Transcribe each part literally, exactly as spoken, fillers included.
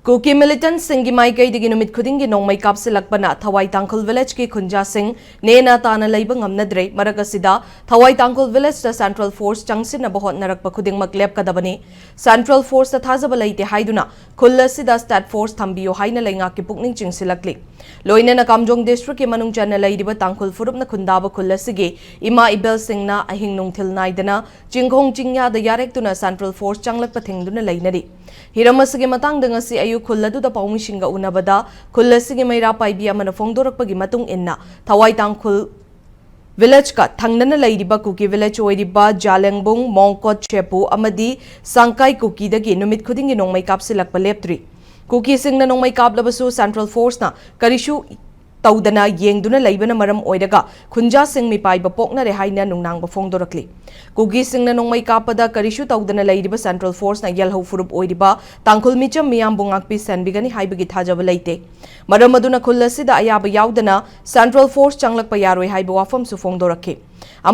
ꯀꯨꯀꯤ ꯃꯤꯂꯤꯇꯦꯟꯠꯁꯤꯡꯒꯤ ꯃꯥꯏꯀꯩꯗꯒꯤ ꯅꯨꯃꯤꯠ ꯈꯨꯗꯤꯡꯒꯤ ꯅꯣꯡꯃꯩ ꯀꯥꯞꯁꯤꯜꯂꯛꯄꯅ ꯊꯋꯥꯏ ꯇꯥꯡꯈꯨꯜ ꯚꯤꯂꯦꯖꯀꯤ ꯈꯨꯟꯖꯥꯁꯤꯡ ꯅꯦꯅꯥ ꯇꯥꯅ ꯂꯩꯕ ꯉꯝꯅꯗ꯭ꯔꯦ꯫ ꯃꯔꯛ ꯑꯁꯤꯗ ꯊꯋꯥꯏ ꯇꯥꯡꯈꯨꯜ ꯚꯤꯂꯦꯖꯇ ꯁꯦꯟꯇ꯭ꯔꯦꯜ ꯐꯣꯔꯁ ꯆꯪꯁꯤꯟꯅꯕ ꯍꯣꯠꯅꯔꯛꯄ ꯈꯨꯗꯤꯡꯃꯛ ꯂꯦꯞꯀꯗꯕꯅꯤ꯫ ꯁꯦꯟꯇ꯭ꯔꯦꯜ ꯐꯣꯔꯁꯇ ꯊꯥꯖꯕ ꯂꯩꯇꯦ ꯍꯥꯏꯗꯨꯅ ꯈꯨꯜ ꯑꯁꯤꯗ ꯁ꯭ꯇꯦꯠ ꯐꯣꯔꯁ ꯊꯝꯕꯤꯌꯨ ꯍꯥꯏꯅ ꯂꯩꯉꯥꯛꯀꯤ ꯄꯨꯛꯅꯤꯡ ꯆꯤꯡꯁꯤꯜꯂꯛꯂꯤ꯫ ꯂꯣꯏꯅꯅ ꯀꯥꯝꯖꯣꯡ ꯗꯤꯁꯇ꯭ꯔꯤꯛꯀꯤ ꯃꯅꯨꯡ ꯆꯟꯅ ꯂꯩꯔꯤꯕ ꯇꯥꯡꯈꯨꯜ ꯐꯨꯔꯨꯞꯅ ꯈꯨꯟꯗꯥꯕ ꯈꯨꯜ ꯑꯁꯤꯒꯤ ꯏꯃꯥ ꯏꯕꯦꯜꯁꯤꯡꯅ ꯑꯍꯤꯡ ꯅꯨꯡꯊꯤꯜ ꯅꯥꯏꯗꯅ ꯆꯤꯡꯈꯣꯡ ꯆꯤꯡꯌꯥꯗ ꯌꯥꯔꯦꯛꯇꯨꯅ ꯁꯦꯟꯇ꯭ꯔꯦꯜ ꯐꯣꯔꯁ ꯆꯪꯂꯛꯄ ꯊꯤꯡꯗꯨꯅ ꯂꯩꯅꯔꯤ꯫ ꯍꯤꯔꯝ ꯑꯁꯤꯒꯤ ꯃꯇꯥꯡꯗ ꯉꯁꯤ ꯑꯌꯨꯛ ꯈꯨꯜ ꯑꯗꯨꯗ ꯄꯥꯎꯃꯤꯁꯤꯡꯒ ꯎꯅꯕꯗ ꯈꯨꯜ ꯑꯁꯤꯒꯤ ꯃꯩꯔꯥ ꯄꯥꯏꯕꯤ ꯑꯃꯅ ꯐꯣꯡꯗꯣꯔꯛꯄꯒꯤ ꯃꯇꯨꯡ ꯏꯟꯅ ꯊꯋꯥꯏ ꯇꯥꯡꯈꯨꯜ ꯚꯤꯂꯦꯖꯀ ꯊꯪꯅꯅ ꯂꯩꯔꯤꯕ ꯀꯨꯀꯤ ꯚꯤꯂꯦꯖ ꯑꯣꯏꯔꯤꯕ ꯖꯥꯂꯦꯡꯕꯨꯡ, ꯃꯣꯡꯀꯣꯠ ꯁꯦꯄꯨ ꯑꯃꯗꯤ ꯁꯥꯡꯀꯥꯏ ꯀꯨꯀꯤꯗꯒꯤ ꯅꯨꯃꯤꯠ ꯈꯨꯗꯤꯡꯒꯤ ꯅꯣꯡꯃꯩ ꯀꯥꯞꯁꯤꯜꯂꯛꯄ ꯂꯦꯞꯇ꯭ꯔꯤ꯫ ꯀꯨꯀꯤꯁꯤꯡꯅ ꯅꯣꯡꯃꯩ ꯀꯥꯞꯂꯕꯁꯨ ꯁꯦꯟꯇ꯭ꯔꯦꯜ ꯐꯣꯔꯁꯅ ꯀꯔꯤꯁꯨ ꯇꯧꯗꯅ ꯌꯦꯡꯗꯨꯅ ꯂꯩꯕꯅ ꯃꯔꯝ ꯑꯣꯏꯔꯒ ꯈꯨꯟꯖꯥꯁꯤꯡ ꯃꯤꯄꯥꯏꯕ ꯄꯣꯛꯅꯔꯦ ꯍꯥꯏꯅ ꯅꯨꯡꯅꯥꯡꯕ ꯐꯣꯡꯗꯣꯔꯛꯂꯤ꯫ ꯀꯨꯀꯤꯁꯤꯡꯅ ꯅꯣꯡꯃꯩ ꯀꯥꯞꯄꯗ ꯀꯔꯤꯁꯨ ꯇꯧꯗꯅ ꯂꯩꯔꯤꯕ ꯁꯦꯟꯇ꯭ꯔꯦꯜ ꯐꯣꯔꯁꯅ ꯌꯦꯜꯍꯧ ꯐꯨꯔꯨꯞ ꯑꯣꯏꯔꯤꯕ ꯇꯥꯡꯈꯨꯜ ꯃꯤꯆꯝ ꯃꯤꯌꯥꯝꯕꯨ ꯉꯥꯛꯄꯤ ꯁꯦꯟꯕꯤꯒꯅꯤ ꯍꯥꯏꯕꯒꯤ ꯊꯥꯖꯕ ꯂꯩꯇꯦ꯫ ꯃꯔꯝ ꯑꯗꯨꯅ ꯈꯨꯜ ꯑꯁꯤꯗ ꯑꯌꯥꯕ ꯌꯥꯎꯗꯅ ꯁꯦꯟꯇ꯭ꯔꯦꯜ ꯐꯣꯔꯁ ꯆꯪꯂꯛꯄ ꯌꯥꯔꯣꯏ ꯍꯥꯏꯕ ꯋꯥꯐꯝꯁꯨ ꯐꯣꯡꯗꯣꯔꯛꯈꯤ꯫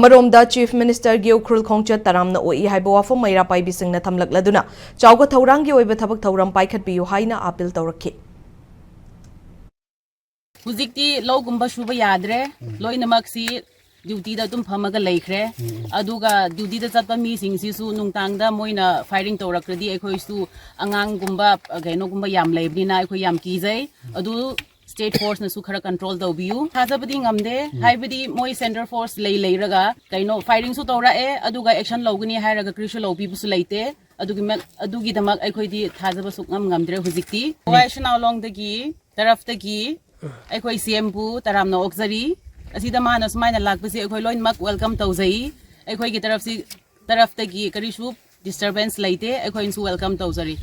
ꯑꯃꯔꯣꯝꯗ ꯆꯤꯐ ꯃꯤꯅꯤꯁꯇꯔꯒꯤ ꯎꯈ꯭ꯔꯨꯜ ꯈꯣꯡꯆꯠ ꯇꯔꯥꯝꯅ ꯑꯣꯛꯏ ꯍꯥꯏꯕ ꯋꯥꯐꯝ ꯃꯩꯔꯥ ꯄꯥꯏꯕꯤꯁꯤꯡꯅ ꯊꯝꯂꯛꯂꯗꯨꯅ ꯆꯥꯎꯈꯠ ꯊꯧꯔꯥꯡꯒꯤ ꯑꯣꯏꯕ ꯊꯕꯛ ꯊꯧꯔꯝ ꯄꯥꯏꯈꯠꯄꯤꯌꯨ ꯍꯥꯏꯅ ꯑꯥꯄꯤꯜ ꯇꯧꯔꯛꯈꯤ꯫ ꯍꯧꯖꯤꯛꯇꯤ ꯂꯧꯒꯨꯝꯕ ꯁꯨꯕ ꯌꯥꯗ꯭ꯔꯦ꯫ ꯎꯝ꯫ ꯂꯣꯏꯅꯃꯛꯁꯤ ꯗ꯭ꯌꯨꯇꯤꯗ ꯑꯗꯨꯝ ꯐꯝꯃꯒ ꯂꯩꯈ꯭ꯔꯦ꯫ ꯎꯝ, ꯎꯝ꯫ ꯑꯗꯨꯒ ꯗ꯭ꯌꯨꯇꯤꯗ ꯆꯠꯄ ꯃꯤꯁꯤꯡꯁꯤꯁꯨ ꯅꯨꯡꯗꯥꯡꯗ ꯃꯣꯏꯅ ꯐꯥꯏꯔꯤꯡ ꯇꯧꯔꯛꯇ꯭ꯔꯗꯤ ꯑꯩꯈꯣꯏꯁꯨ ꯑꯉꯥꯡꯒꯨꯝꯕ, ꯑ, ꯀꯩꯅꯣꯒꯨꯝꯕ ꯌꯥꯝ ꯂꯩꯕꯅꯤꯅ ꯑꯩꯈꯣꯏ ꯌꯥꯝ ꯀꯤꯖꯩ꯫ ꯎꯝ꯫ ꯑꯗꯨ ꯁ꯭ꯇꯦꯠ ꯐꯣꯔꯁꯅꯁꯨ ꯈꯔ ꯀꯟꯇ꯭ꯔꯣꯜ ꯇꯧꯕꯤꯌꯨ꯫ ꯊꯥꯖꯕꯗꯤ ꯉꯝꯗꯦ, ꯎꯝ꯫ ꯍꯥꯏꯕꯗꯤ ꯃꯣꯏ ꯁꯦꯟꯇ꯭ꯔꯦꯜ ꯐꯣꯔꯁ ꯂꯩ ꯂꯩꯔꯒ ꯀꯩꯅꯣ ꯐꯥꯏꯔꯤꯡꯁꯨ ꯇꯧꯔꯛꯑꯦ, ꯑꯗꯨꯒ ꯑꯦꯛꯁꯟ ꯂꯧꯒꯅꯤ ꯍꯥꯏꯔꯒ ꯀꯔꯤꯁꯨ ꯂꯧꯕꯤꯕꯁꯨ ꯂꯩꯇꯦ꯫ ꯑꯗꯨꯒꯤ ꯃ-, ꯑꯗꯨꯒꯤꯗꯃꯛ ꯑꯩꯈꯣꯏꯗꯤ ꯊꯥꯖꯕ ꯁꯨꯛꯉꯝ ꯉꯝꯗ꯭ꯔꯦ ꯍꯧꯖꯤꯛꯇꯤ꯫ ꯎꯝ꯫ ꯋꯥꯏ ꯁꯅꯥꯎꯂꯣꯡꯗꯒꯤ ꯇꯔꯐꯇꯒꯤ ꯑꯩꯈꯣꯏ ꯁꯤ ꯑꯦꯝꯕꯨ ꯇꯔꯥꯝꯅ ꯑꯣꯛꯆꯔꯤ꯫ ꯑꯁꯤꯗ ꯃꯥꯅ ꯁꯨꯃꯥꯏꯅ ꯂꯥꯛꯄꯁꯤ ꯑꯩꯈꯣꯏ ꯂꯣꯏꯅꯃꯛ ꯋꯦꯜꯀꯝ ꯇꯧꯖꯩ꯫ ꯑꯩꯈꯣꯏꯒꯤ ꯇꯔꯐꯁꯤ, ꯇꯔꯐꯇꯒꯤ ꯀꯔꯤꯁꯨ ꯗꯤꯁꯇꯔꯕꯦꯟꯁ ꯂꯩꯇꯦ, ꯑꯩꯈꯣꯏꯅꯁꯨ ꯋꯦꯜꯀꯝ ꯇꯧꯖꯔꯤ꯫